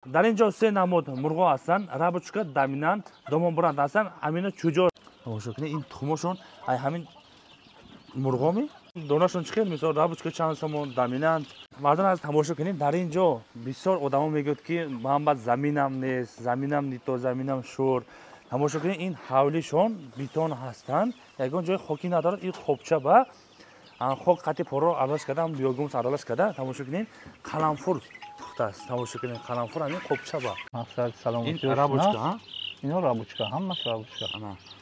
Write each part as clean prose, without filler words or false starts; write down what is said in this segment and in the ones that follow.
Дар ин ҷо се намуд мурғо ҳастанд: рабочка, доминант, домонбуранд ҳастанд. Ҳамино чуҷо тамошо кунед, ин тухмошон ай ҳамин мурғоми донашон чӣ хел, мисол рабочка чанд сомон, доминант. Мардон аз тамошо кунед, дар ин ҷо бисёр одамо мегӯяд, ки ман бад заминам нест, заминам нито, заминам шур. Тамошо кунед, ин ҳавлишон битон ҳастанд, ягон ҷои хокӣ надорад. Ин хобча ба хок қати поро аралаш карда, биогумус аралаш карда. Тамошо кунед, қаламфур пухтааст. Тамошо кунед, қаламфур ҳамин хобча ба. Мақсад саломатӣ. Ин рабочка, ино рабочка, ҳамаш рабочка.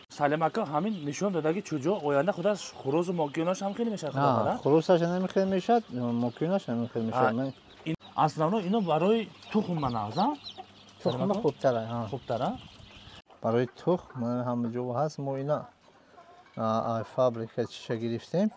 Салим ака, ҳамин нишон додаги чуҷо оянда худаш хурозу мокиёнаш ҳам хеле мешавад? Хурозаш ҳам хеле мешавад, мокиёнаш ҳам хеле мешавад. Аслан ино барои тухм маназ, тухм хубтара. Хубтара. Барои тухм ҳама ҷо ҳаст. Мо ина фабрика чиша гирифтем.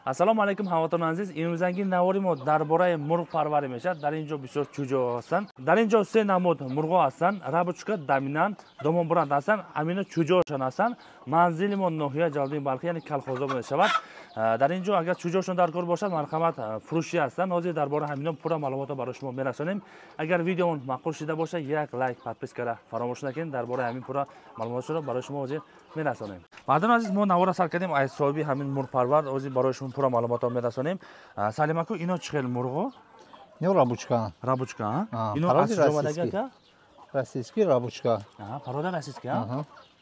Ассалому алайкум, ҳамватанони азиз. Имрӯзанги навори мо дар бораи мурғпарварӣ мешавад. Дар ин ҷо бисёр чуҷо ҳастанд. Дар ин ҷо се намуд мурғо ҳастанд: рабочка, доминант, домонбуранд ҳастанд. Ҳамино чуҷошон ҳастанд. Манзили мо ноҳия Ҷалдини Балхӣ, яъне Калхозоб мешавад. Дар ин ҷо агар чуҷошон дар кор бошад, марҳамат, фурӯшӣ ҳастанд. Ҳозир дар бораи ҳамино пурра маълумотро барои шумо мерасонем. Агар видеомон маъқул шида бошад, як лайк, подпискара фаромӯш накунед. Дар бораи ҳамин пурра маълумотшоро барои шумо ҳозир мерасонем. Мардони азиз, мо навора сар кардем аз соҳиби ҳамин мурғпарвар. Ҳозир барои шумо пурра маълумотро мерасонем. Салим аку, ино чӣ хел мурғо? Ино рабочка. Рабочка, ино аз куҷо омадаги, ака? Российский рабочка. Порода российский.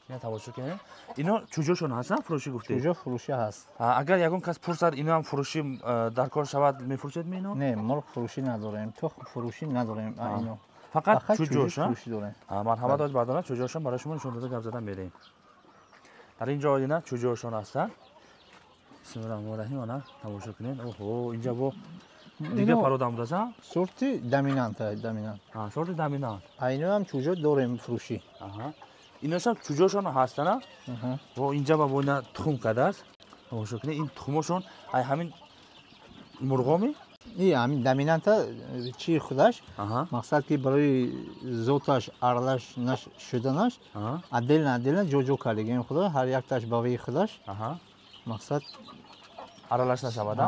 Ина тамошо кунед, ино чуҷошон ҳастанд, фурӯшӣ гуфтед? Чуҷо фурӯшӣ ҳаст. Агар ягон кас пурсад, ино ҳам фурӯшӣ дар кор шавад, мефурӯшед ми ино? Не, мурғ фурӯшӣ надорем, тухм фурӯшӣ надорем ино. Фақат чуҷош фурӯшӣ дорем. Марҳамат, оз бардона чуҷошон барои шумо нишон дода гап зада мерем. Дар ин ҷо ина чуҷошон ҳастанд. Бисмиллоҳи раҳмони раҳим. Ана тамошо кунед. Оҳо, инҷа бо дига парода будааст. Сорти доминант, доминант. Сорти доминант. Ино ҳам чуҷо дорем фурӯшӣ. Иношам чуҷошон ҳастана. Во инҷа ба ина тухм кардааст. Тамошо кунед, ин тухмошон ай ҳамин мурғоми? И ҳамин доминанта чи худаш, мақсад ки барои зоташ аралаш шуданаш отдельно отдельно ҷо-ҷо кардагим худо, ҳар якташ ба веи худаш, мақсад аралаш нашавад.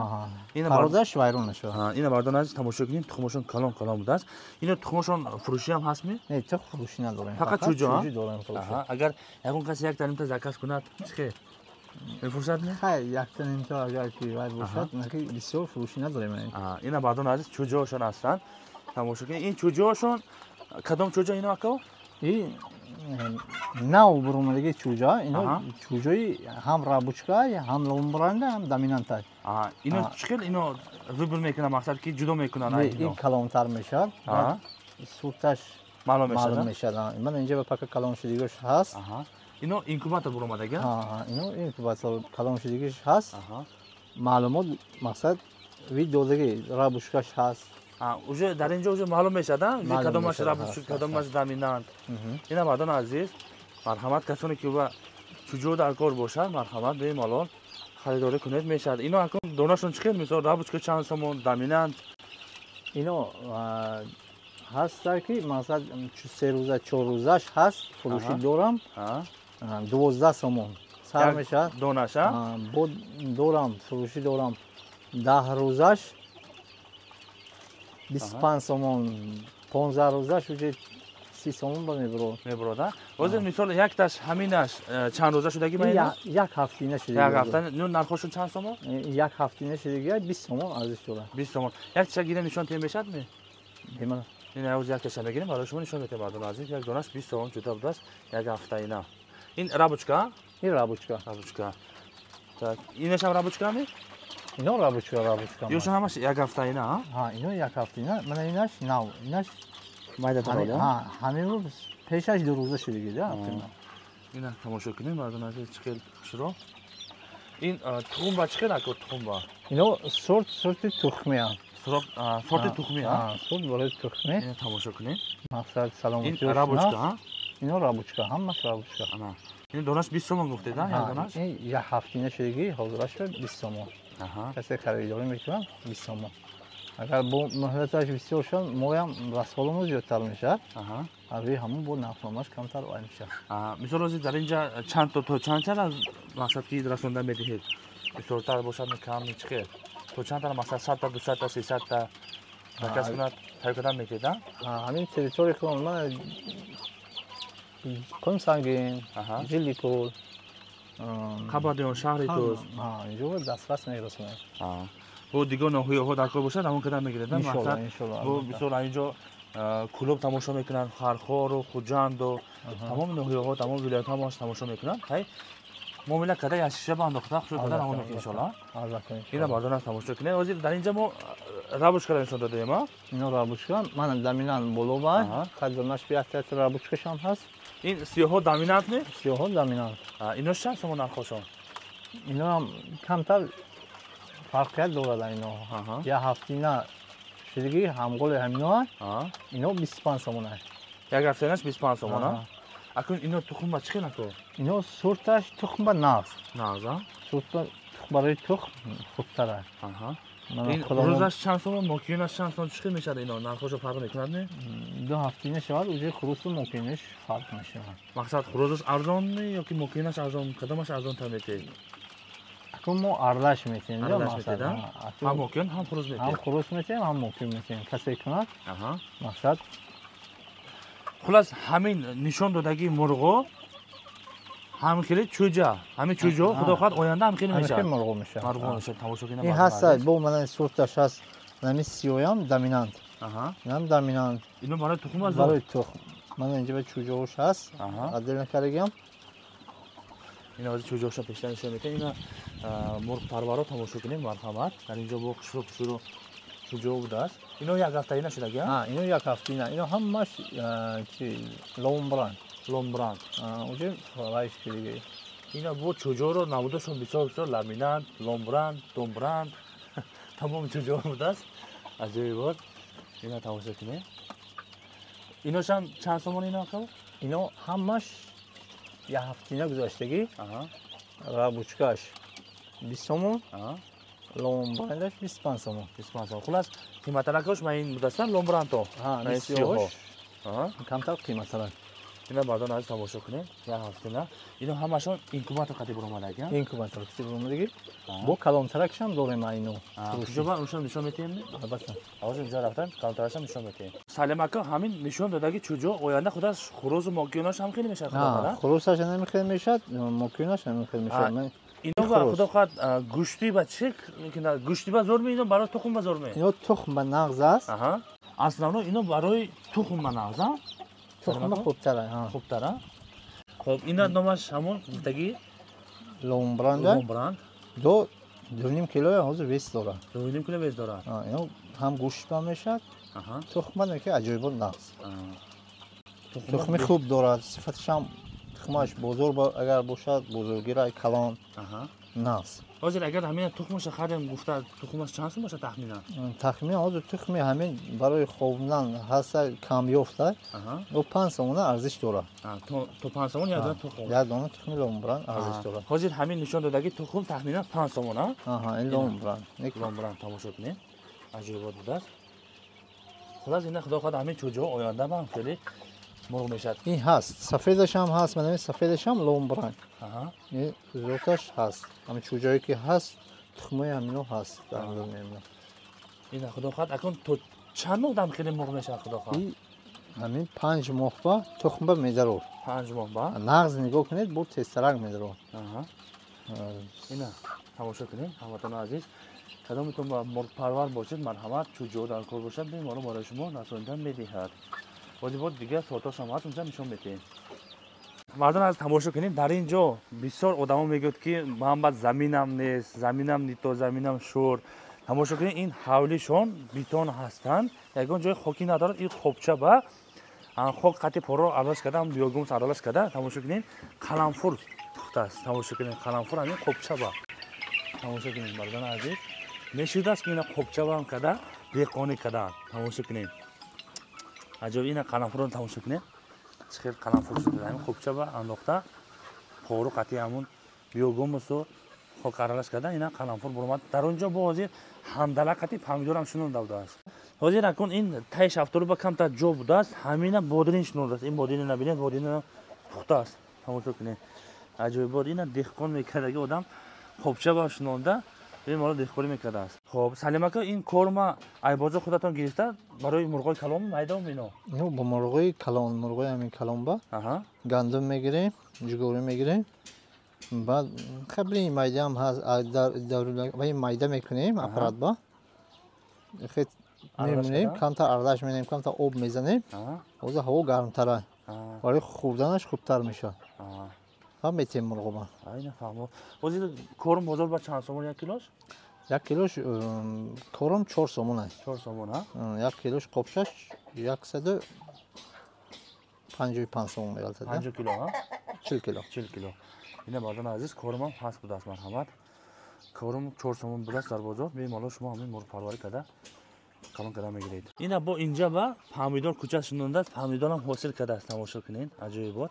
Пародаш вайрон нашавад. Ина, мардон азиз, тамошо кунед, тухмошон калон калон будааст. Ино тухмошон фурӯшӣ ҳам ҳастми? Не, тухм фурӯшӣ надорем. Фақат чуҷо дорем фурӯшӣ. Агар ягон касе якта нимта заказ кунад, чӣ хел, мефурӯшад ми? Хай, якта нимта агар ки вай бошад, наки бисёр фурӯшӣ надорем. Ина, мардон азиз, чуҷоошон ҳастанд, тамошо кунед. Ин чуҷоошон кадом чуҷо ино, ако? Нав буромадаги чӯҷа ино, чӯҷои ҳам рабочка, ҳам ломбранда, ҳам доминанта. Ино чӣ хел ино выбор мекунад, мақсад ки ҷудо мекунанд? Ин калонтар мешавад, сурташ маълум мешавад. Ман инҷа ба пака калон шудигиш ҳаст. Ино инкубатор буромадага? Ино инкубатор калон шудигиш ҳаст. Маълумот, мақсад, вид додаги рабочкаш ҳаст. Уже дар инҷо уже маълум мешавад, кадомаш рабочка, кадомаш доминант. Ина, мардони азиз, марҳамат, касоне ки ба чуҷо дар кор бошад, марҳамат, бемалол харидорӣ кунед, мешавад. Ино акун донашон чӣ хел, мисол рабочка чанд сомон, доминант? Ино ҳаста ки мақсад 3 рӯза, 4 рӯзаш ҳаст, фурӯшӣ дорам, 12 сомон сар мешавад. Донаша? Бо дорам, фурӯшӣ дорам, 10 рӯзаш 25 сомон, 15 рӯзаш уже 30 сомон ба мебурод. Мебурод. Ҳозир, мисол, якташ ҳаминаш чанд рӯза шудаги? Як ҳафтина шудаги. Як ҳафта. Нархошон чанд сомон? Як ҳафтина шудаги, 20 сомон арзиш дорад. 20 сомон. Якташа гирем, нишон тем, мешавад ми? Ин ҳоз якташа мегирем, барои шумо нишон метем. Мардони азиз, як донаш 20 сомон ҷуда будааст, як ҳафтаина. Ин рабочка? Ин рабочка. Рабочка. Так, инашам рабочка ми? Ино рабочка, рабочка. Ёшон ҳамаш як ҳафтаина? Ҳа, ино як ҳафтаина. Мана инаш нав, инаш ҳамин пешаш 2 рӯза шудиги. Ина тамошо кунем, мардони азиз, чӣ хел хушро. Ин тухм ба чӣ хел, ако, тухм ба? Ино сорт, сорти тухмиам. Сорти тухми? Сорт барои тухми. Ина тамошо кунем. Мақсад саломатӣ. Ин рабочка? Ино рабочка, ҳамаш рабочка. Ин донаш 20 сомон гуфтед, як донаш? Як ҳафтина шудиги, ҳозираш 20 сомон. Касе харидорӣ мекунад, 20 сомон. Агар бо муҳлаташ бисёр шуд, моям расходамон зиёдтар мешавад, аз рӯи ҳамон бо нархномаш камтар вай мешавад. Мисол, ҳозир дар инҷа чанд то чанд чанд мақсад ки расонда медиҳед? Бисёртар бошад, кам, чӣ хел, то чанд та, мақсад, 100 та, 200 та, 300 та? Заказ кунад, тайёр кардан метиҳед, а? Ҳамин территория худамон ман Қумсангин, Жиликул, Қабадиён, шаҳри Тӯс. Инҷо дастрас мерасонем. Бо дигар ноҳияҳо дар кор бошад, ҳамон кадар мегиред, мақсад бо бисёр инҷо клуб тамошо мекунанд, Фархору, Хуҷанду, тамоми ноҳияҳо, тамоми вилоятҳо мо тамошо мекунанд. Ҳай муомила карда, як шиша ба андохта, хушрӯ карда равон мекунед иншоалло. Ина бардон тамошо кунед. Ҳозир дар инҷа мо рабушкаро нишон додаем, а? Ино рабушка, ман доминант боло ба, қадамаш биятат рабушкашам ҳаст. Ин сиёҳо доминант не? Сиёҳо доминант. Ино чанд сомон нархошон? Ино ҳам камтар фарқият дорад ино. Я ҳафтина шидиги ҳамголи ҳамино, ино 25 сомон аст. Як ҳафтинаш 25 сомон, а? Акун ино тухм ба чӣ хел ако? Ино сурташ тухм ба нағз. Нағз, а? Сурт барои тухм хубтар аст. Ин хурӯзаш чанд сомон, мокиюнаш чанд сомон, чӣ хел мешавад ино? Нархошо фарқ мекунад не? Ду ҳафтина шавад, уже хурӯсу мокиюнаш фарқ мешавад. Мақсад хурӯзаш арзон ё ки мокиюнаш арзон, кадомаш арзонтар метиҳед? Акун мо арзаш метиҳем. Ҳам мокиюн, ҳам хурӯз метиҳем. Ҳам хурӯс метиҳем, ҳам мокиюн метиҳем. Касе кунад, мақсад хулас ҳамин нишон додагии мурғо ҳам хеле чӯҷа, ҳамин чӯҷаҳо худо хоҳад оянда ҳам хеле мешавад. Мурғо мешавад. Мурғо мешавад. Тамошо кунед. Ин ҳаст, бо ман сурташ ҳаст, ҳамин сиёям доминант. Инам доминант. Ино барои тухм аст? Барои тухм. Ман инҷа ба чӯҷаҳош ҳаст. Отдельно накардагиам. Ина ҳозир чӯҷаҳоша пештар нишон медиҳем. Ина мурғпарваро тамошо кунем, марҳамат. Дар инҷо бо хушрӯ хушрӯ чӯҷаҳо будааст. Ино як ҳафтаина шудаги? Ино як ҳафтаина. Ино ҳамаш чи ломбранд. Ломбранд. Уже вайш диге. Ина бо чӯҷаҳоро намудашон бисёр бисёр ламинант, ломбранд, домбранд. Тамоми чӯҷаҳо будааст. Аҷоибот. Ина тамошо кунем. Иношам чанд сомон ино ака? Ино ҳамаш як ҳафтина гузаштагӣ. Рабучкаш 20 сомон. Ломбрандаш 25 сомон. 25 сомон. Хулас қиматтаракош ма ин будастан ломбрандто. Сиёҳош камтар қиматтарак. Ина бардон аз тамошо кунем. Як ҳафтина. Ино ҳамашон инкубатор қати буромадаги? Инкубатор қати буромадаги. Бо калонтаракшам дорем ино. Куҷо ба уншам нишон метиҳем? Албатта. Ҳозир инҷо рафтан калонтаракшам нишон метиҳем. Салим ака ҳамин нишон додаги чӯҷо оянда худаш хурӯзу мокиёнаш ҳам хеле мешавад худо хоҳад? Хурӯсаш ҳам хеле мешавад, мокиёнаш ҳам хеле мешавад. Ино ба худо хоҳад гӯшти ба чӣ гӯшти ба зор ме ино барои тухм ба зор ме? Ино тухм ба нағз аст. Аслан ино барои тухм ба нағз, а? Тухм хубтар аст. Хубтар, а? Хоб, ина номаш ҳамон гуфтагӣ? Ломбранд. Ломбранд. 2.5 кило ҳозир вес дорад. 2.5 кило вес дорад. Ино ҳам гӯшт ба мешавад, тухм ба ки аҷоибот нағз. Тухми хуб дорад, сифаташ ҳам тухмаш бозор агар бошад, бозоргирай калон нағз. Ҳозир агар ҳамин тухмаша харем гуфта, тухмаш чанд сум бошад тахминан? Тахминан ҳозир тухми ҳамин барои хобдан ҳаста камёфта, ӯ 5 сомона арзиш дорад. То 5 сомон як дона тухм. Як дона тухми ломбранд арзиш дорад. Ҳозир ҳамин нишон додаги тухм тахминан 5 сомон, а? Ин ломбранд. Ломбранд тамошо кунед. Аҷоибот будааст. Хулас ина худо хоҳад ҳамин чӯҷаҳо оянда ҳам хеле мурғ мешавад. Ин ҳаст, сафедаш ҳам ҳаст, ман ҳамин сафедаш ҳам ломбранд. Ин зоташ ҳаст. Ҳамин чӯҷае ки ҳаст, тухмои ҳамино ҳаст дар ҳамин. Ина худо хоҳад акун то чанд моҳ дам хеле мурғ мешавад худо хоҳад? Ҳамин 5 моҳ ба тухм ба медарор. 5 моҳ ба? Нағз нигоҳ кунед, бо тезтарак медарор. Ина тамошо кунед, ҳамватанони азиз. Кадометон ба мурғпарвар бошед, марҳамат, чӯҷаҳо дар кор бошад, бемаро барои шумо расонидан медиҳад. Бози бо дигар сортошам ҳаст, унҷа нишон медиҳем. Мардон аз тамошо кунед, дар ин ҷо бисёр одамо мегӯяд ки ман ба заминам нест, заминам нито, заминам шур. Тамошо кунед, ин ҳавлишон битон ҳастанд, ягон ҷои хокӣ надорад. Ин хобча ба хок қати поро аралаш карда, биогумус аралаш карда. Тамошо кунед, қаламфур пухтааст. Тамошо кунед, қаламфур ҳамин хобча ба. Тамошо кунед, мардони азиз, мешудааст ки ина хобча баам карда, деҳқонӣ кардаанд. Тамошо кунед. Аҷоиб, ина қаламфурро тамошо кунед. Чӣ хел қаламфур шуда. Ҳамин хобча ба андохта, пору қати ҳамун биогумусу хок аралаш карда, ина қаламфур буромад. Дар он ҷо бо ҳозир ҳамдала қати помидорам шунонда будааст. Ҳозир акун ин таи шафтолу ба камтар ҷо будааст, ҳамина бодрин шунондааст. Ин бодринро набинед, бодринро пухтааст. Тамошо кунед. Аҷоибот, ина деҳқон мекардаги одам хобча ба шунонда, Бемалол деҳқонӣ мекардааст. Хоб, Салим ака, ин корма ай бозор худатон гирифта барои мурғои калон майда ино? Ино бо мурғои калон, мурғои ҳамин калон ба. Гандум мегирем, ҷугорӣ мегирем. Баъд қабли майда ҳам ҳаст, дар майда мекунем аппарат ба. Хет мемонем, камтар ардаш менем, камтар об мезанем. Ҳозир ҳаво гармтара. Барои хӯрданаш хубтар мешавад. Ва метем мурғоба. Айна фаҳмо. Ҳозир корм бозор ба чанд сомон як килош? Як килош корм 4 сомон аст. 4 сомон, ҳа? Як килош қопшаш 155 сомон меғалтад. 50 кило, ҳа? 40 кило. 40 кило. Ина мардони азиз, кормам ҳаст будааст, марҳамат. Корм 4 сомон будааст дар бозор. Бемалол шумо ҳамин мурғпарварӣ карда калон карда мегиред. Ина бо инҷа ба помидор кӯча шинондааст, помидорам ҳосил кардааст, тамошо кунед, аҷоибот.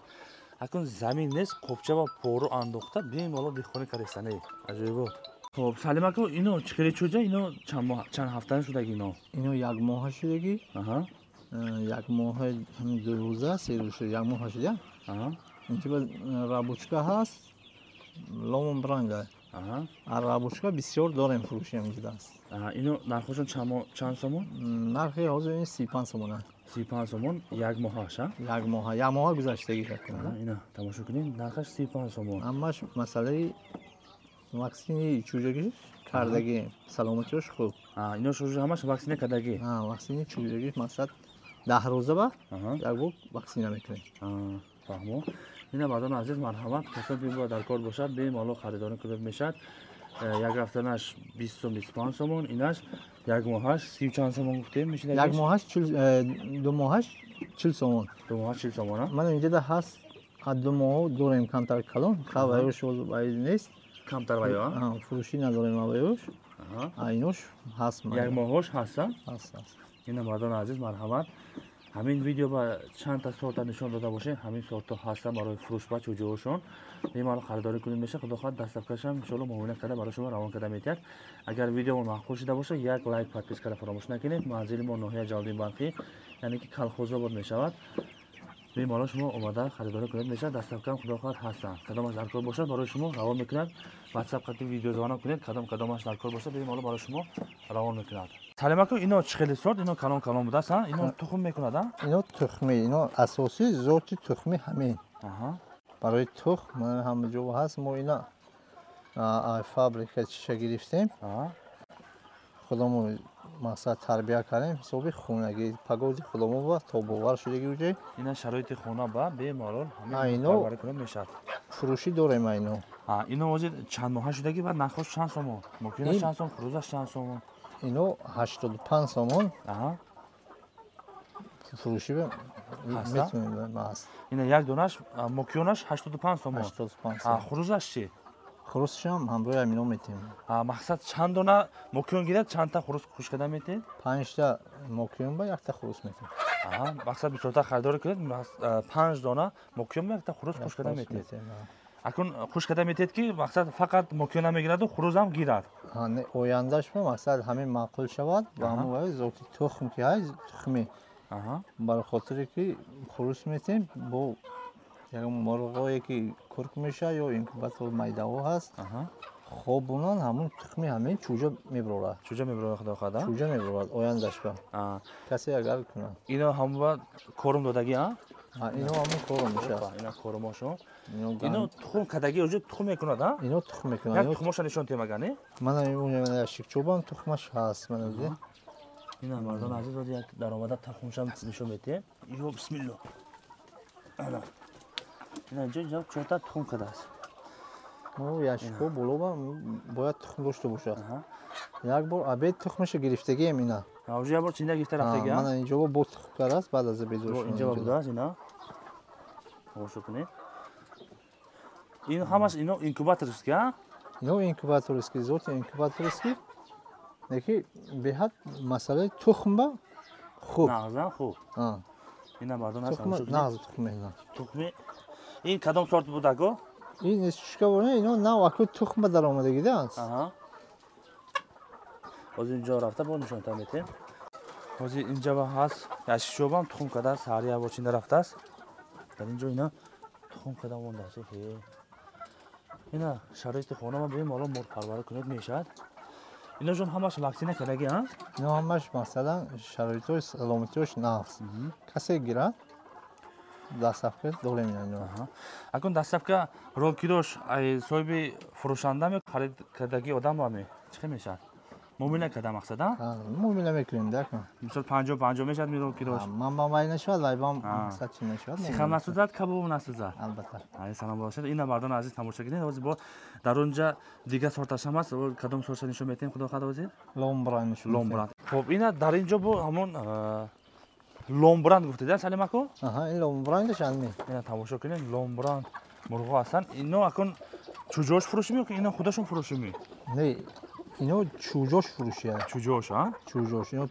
Акун замин нест, қопча ва пору андохта бемалол деҳқонӣ кардаистане, аҷоибот. Хоб, Салим ака, ино чӣ хеле чӯҷа, ино чанд ҳафтана шудаги ино? Ино як моҳа шудаги. Як моҳа 2 рӯза, 3 рӯз шуда, як моҳа шуда. Инҷа рабучка ҳаст, ломон бранга. Рабучка бисёр дорем фурӯши ҳаминҷода аст. Ино нархошон чанд сомон? Нархи ҳозир ин 35 сомон аст. 35 сомон як моҳаш, а? Як моҳа, як моҳа гузаштагӣ. Ина тамошо кунед, нархаш 35 сомон. Ҳамаш масъалаи ваксини чӯҷагиш кардагӣ, саломатиаш хуб. Ино ҳамаш ваксина кардагӣ? Ваксини чӯҷагиш мақсад 10 рӯза ба як бор ваксина мекунем. Фаҳмо. Ина мардони азиз, марҳамат, касоне ки бояд дар кор бошад, бемалол харидорӣ кунед мешавад. Як ҳафтанаш 20 сом, 25 сомон, инаш як моҳаш 30 чанд сомон гуфтем мешавад. Як моҳаш 40, ду моҳаш 40 сомон. Ду моҳаш 40 сомон, а? Ман инҷо ҳаст, аз ду моҳ дорем камтар калон, хабараш нест. Камтар ваё, а? Фурӯшӣ надорем аваюш. Инош ҳаст. Як моҳош ҳаст, а? Ҳаст, ҳаст. Ина мардони азиз, марҳамат. Ҳамин видео ба чанд та сорта нишон дода бошем, ҳамин сорта ҳастан барои фурӯш ба чӯҷаҳошон. Бемалол харидорӣ кунед мешавад. Худо хоҳад доставкашам иншоалло муомила карда барои шумо равон карда метиҳад. Агар видео маъқул шуда бошад, як лайк, подпискаро фаромӯш накунед. Манзили мо ноҳияи Ҷалолиддин Балхӣ, яъне ки Колхозобод мешавад. Бемалол шумо омада харидорӣ кунед мешавад. Доставкаам худо хоҳад ҳастанд. Кадомаш дар кор бошад барои шумо равон мекунад. WhatsApp қати видеозвонок кунед, кадомаш дар кор бошад бемалол барои шумо равон мекунад. Салим ака, ино чӣ хеле сорт, ино калон калон будааст, а? Ино тухм мекунад, а? Ино тухмӣ, ино асосӣ зоти тухмӣ ҳамин. Барои тухм ҳама ҷо ҳаст. Мо ина фабрика чиша гирифтем. Худамон мақсад тарбия кардем, ҳисоби хонагӣ, пагози худамон ба тобовар шудаги уҷай. Ина шароити хона ба бемалол ҳамин парварӣ кунад мешавад. Фурӯшӣ дорем ино. Ино ҳозир чанд моҳа шудаги ва нархош чанд сомон? Мокинаш чанд сом, хурӯзаш чанд сомон? Ино 85 сомон. Фурӯшӣ метавонем ҳаст. Ина як донаш мокионаш 85 сомон. 85 сомон. Хурӯзаш чӣ? Хурӯзшам ҳамроҳи ҳамино метем. Мақсад чанд дона мокион гирад, чандта хурӯз хуш карда метед? 5 та мокион ба якта хурӯз метем. Мақсад бисёртар харидорӣ кунед, 5 дона мокион ба якта хурӯз хуш карда метед. Акун хуш карда метед ки мақсад фақат мокион намегираду хурӯзам гирад. Ояндаш ба мақсад ҳамин маъқул шавад ва ҳамон зоти тухм ки ҳаст, тухмӣ. Барои хотире ки хурӯз метем бо мурғое ки курк мешавад ё инкубатор майдаҳо ҳаст, хоб бунан ҳамон тухми ҳамин чӯҷа мебарорад. Чӯҷа мебарорад, худо хоҳад, а? Чӯҷа мебарорад ояндаш ба. Касе агар кунад. Ино ҳамон корм додагӣ, а? Ино ҳамон корм мешавад. Ино кормошон. Ино тухм кардагӣ, уже тухм мекунад, а? Ино тухм мекунад. Як тухмоша нишон тем агар, не? Мана ин яшикчобам тухмаш ҳаст, мана диде. Ина мардон азиз, як даромада тухмашам нишон метиҳем. Ё бисмиллоҳ. Ана. Ина инҷо чорта тухм кардааст. Мо яшикҳо боло бояд тухм дошта бошад. Як бор обед тухмаша гирифтагием ина. Уже як бор чинда гирифта рафтагӣ, а? Мана инҷо бо тухм кардааст, баъд аз обед. Инҷо будааст ина. Тамошо кунед. Ин ҳамаш ино инкубаторский, а? Ино инкубаторский, зоти инкубаторский. Леки беҳад масъалаи тухм ба хуб. Нағза хуб. Ина мардон ҳаст. Нағз тухм мезанад. Тухми ин кадом сорт будаго? Ин сушка бора, ино нав аку тухм ба даромадагидааст. Ҳозир инҷо рафта бо нишонтан метем. Ҳозир инҷа ба ҳаст яшикчобам тухм кардааст, саҳари як бор чинда рафтааст. Дар инҷо ина тухм карда мондааст. Ина шароити хона ма бемалол мурғпарварӣ кунед мешавад. Ино ҷон ҳамаш ваксина кардаги, а? Ино ҳамаш масалан шароитҳои саломатиёш нағз. Касе гирад, доставка дорем ино. Акун доставка рокирош ай соҳиби фурӯшанда ме харид кардаги одам ме чӣ хел мешавад? Муомила карда мақсад, а? Муомила мекунем, да. Мисол 50-50 мешавад ми рокирош? Ман ба вай нашавад, вай бам мақсад чӣ нашавад. Сихам насӯзад, кабоб насӯзад. Албатта. Ай салом бошад. Ина мардон азиз тамошо кунед. Ҳозир бо дар онҷа дигар сорташ ҳам аст. Кадом сортша нишон метиҳем, худо хоҳад ҳозир? Ломбранд нишон. Ломбранд. Хоб, ина дар инҷо бо ҳамон ломбранд гуфтед, а Салим ако? Аҳа, ин ломбрандаш ами. Ина тамошо кунед, ломбранд мурғо ҳастанд. Ино акун чуҷош фурӯшӣ ме ино худашон фурӯшӣ ме? Не, ино чуҷош фурӯшия. Чуҷош, а? Чуҷош. Ино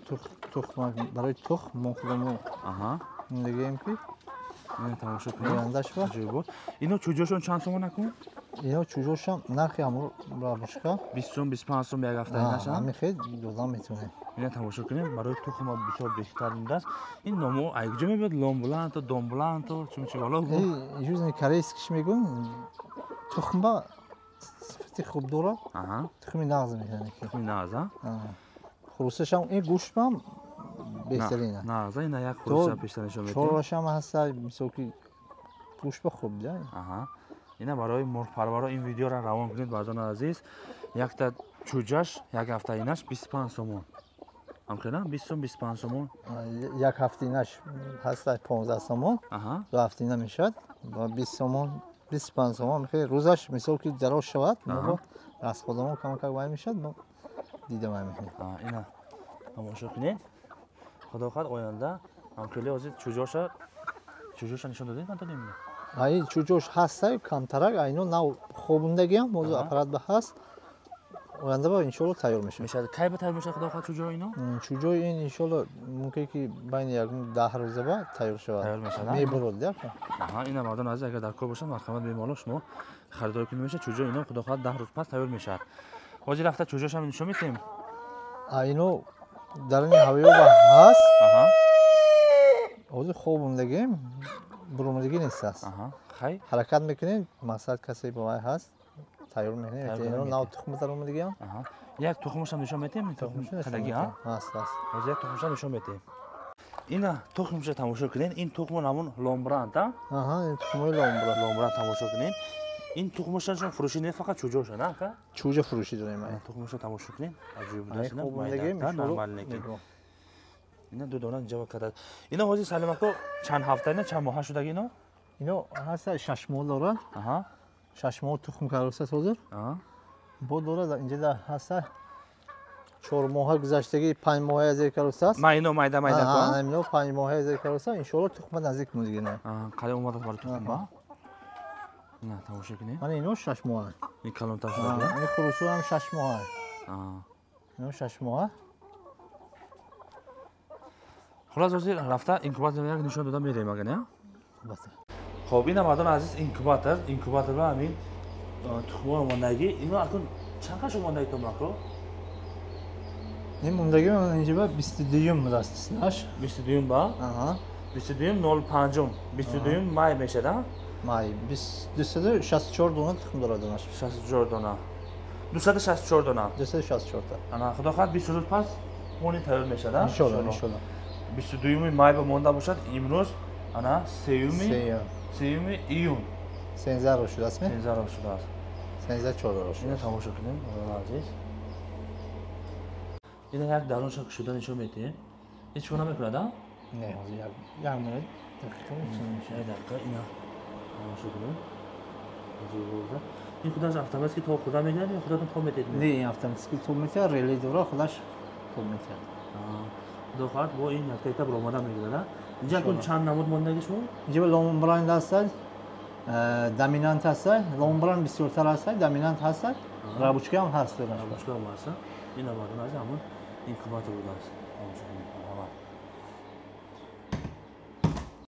тухм барои тухм мо худамон. Аҳа. Мегӯем ки ина тамошо кунед. Ояндаш ба. Аҷоиб. Ино чуҷошон чанд сомон акун? Ино чуҷошам нархи ҳамон рабушка 20 сом, 25 сом як ҳафта инаша. Ҳамин хел дода метавонем. Ина тамошо кунем, барои тухма бисёр беҳтар будааст. Ин номо ай куҷо мебиёд? Ломбланто, домбланто, чун чи бало? Южный корейский ш мегӯн, тухма сифати хуб дорад. Тухми нағз мекунад. Тухми нағз, а? Хурусашам ин гӯштам беҳтарин. Нағз, ина як хуруса пештар нишон медиҳем. Чорвашам ҳаста, мисол ки гӯшт ба хуб, да? Аҳа. Ина барои мурғпарваро ин видеоро равон кунед, бардони азиз. Якта чуҷаш як ҳафтаинаш 25 сомон. Ҳамхела 20 сом, 25 сомон. Як ҳафтаинаш ҳаста 15 сомон. Ду ҳафтаина мешавад ба 20 сомон, 25 сомон. Хеле рӯзаш мисол ки дароз шавад, мо расходамон камакак вай мешавад, мо дида вай мекунем. Ина тамошо кунед. Худо хоҳад оянда ҳамхеле ҳозир чуҷоша нишон додед, надодем? Ай чуҷош ҳаста камтарак, айно нав хобундагиам, ҳозир аппарат ба ҳаст. Оянда ба иншоалло тайёр мешавад. Мешавад. Кай ба тайёр мешавад, худо хоҳад, чуҷо ино? Чуҷои ин иншоалло мумкин ки байни як 10 рӯза ба тайёр шавад. Тайёр мешавад. Мебурод, да? Аҳа, ина мардон азиз, агар дар кор бошанд, марҳамат бемалол шумо харидорӣ кунед мешавад. Чуҷо ино худо хоҳад 10 рӯз пас тайёр мешавад. Ҳозир рафта чуҷошам нишон медиҳем. Ино даруни ҳавёба ҳаст. Ҳозир хобундагием, буромадагӣ нест аст. Хай. Ҳаракат мекунем, мақсад касе ба вай ҳаст, тайёр мекунем. Ино нав тухм даромадагиам. Як тухмашам нишон медиҳем? Тухм кадаги, а? Ҳаст, ҳаст. Ҳозир як тухмашам нишон медиҳем. Ина тухмша тамошо кунед. Ин тухмо ҳамон ломбранд, а? Аҳа, ин тухмои ломбранд. Ломбранд тамошо кунед. Ин тухмаша шон фурӯшӣ не, фақат чуҷоша, на ака? Чуҷа фурӯшӣ дорем. Тухмаша тамошо кунед. Аҷоиб будааст. Нормал неки. Ина ду дона ҷава кардааст. Ино ҳозир Салим ако чанд ҳафта ина чанд моҳа шудаги ино? Ино ҳаста 6 моҳ дорад. 6 моҳ тухм кардааст ҳозир. Бо дорад инҷа ҳаста 4 моҳа гузаштагӣ, 5 моҳа зер кардааст. Ма ино майда майда ко? Ино 5 моҳа зер кардааст. Иншоалло тухма наздик мудигина. Қале омадааст барои тухма. Ина тамошо кунед. Мана ино 6 моҳа. Ин калонтар шуда. Ин хурусу ҳам 6 моҳа. Ино 6 моҳа. Хулас ҳозир рафта инкубатор як нишон дода мерем, ага не? Албатта. Хоб, ина мардон азиз инкубатор, инкубатор ба ҳамин тухмҳои омондагӣ. Ино акун чанд қаш омондаги томако? Ин мондаги инҷа ба 22-юм будааст наш. 22-юм ба? Аҳа. 22-юм 05-ум, 22-юм май мешад, а? Май 264 дона тухм дорад наш. 64 дона. 264 дона. 264 та. Ана худо хоҳад 20 рӯз пас мони тайёр мешад, а? Иншоалло, иншоалло. 22-юми май ба монда бошад, имрӯз ана 3-юми июн. 13 рӯз шудааст ме? 13 рӯз шудааст. 13 4 рӯз шудааст. Ина тамошо кунем, азиз. Ина як дарунша кушода нишон медиҳем. Ҳеҷ кор намекунад, а? Не, ҳозир як минут дақиқа. Як дақиқа ина тамошо кунем. Ин худаш автоматики то худа мегирад ё худатон тоб метиҳед? Не, ин автоматики тоб метиҳад, реле дора, худаш тоб метиҳад. Худо хоҳад бо ин якта якта баромада мегирад, а? Инҷа акун чанд намуд мондаги шумо? Инҷа ломбранд ҳастад, доминант ҳастад, ломбранд бисёртар ҳастад, доминант ҳастад, рабучка ҳам ҳаст. Рабучка ҳам ҳаст. Ин мардон аз ҳамон инкубатор будааст. Тамошо кунед.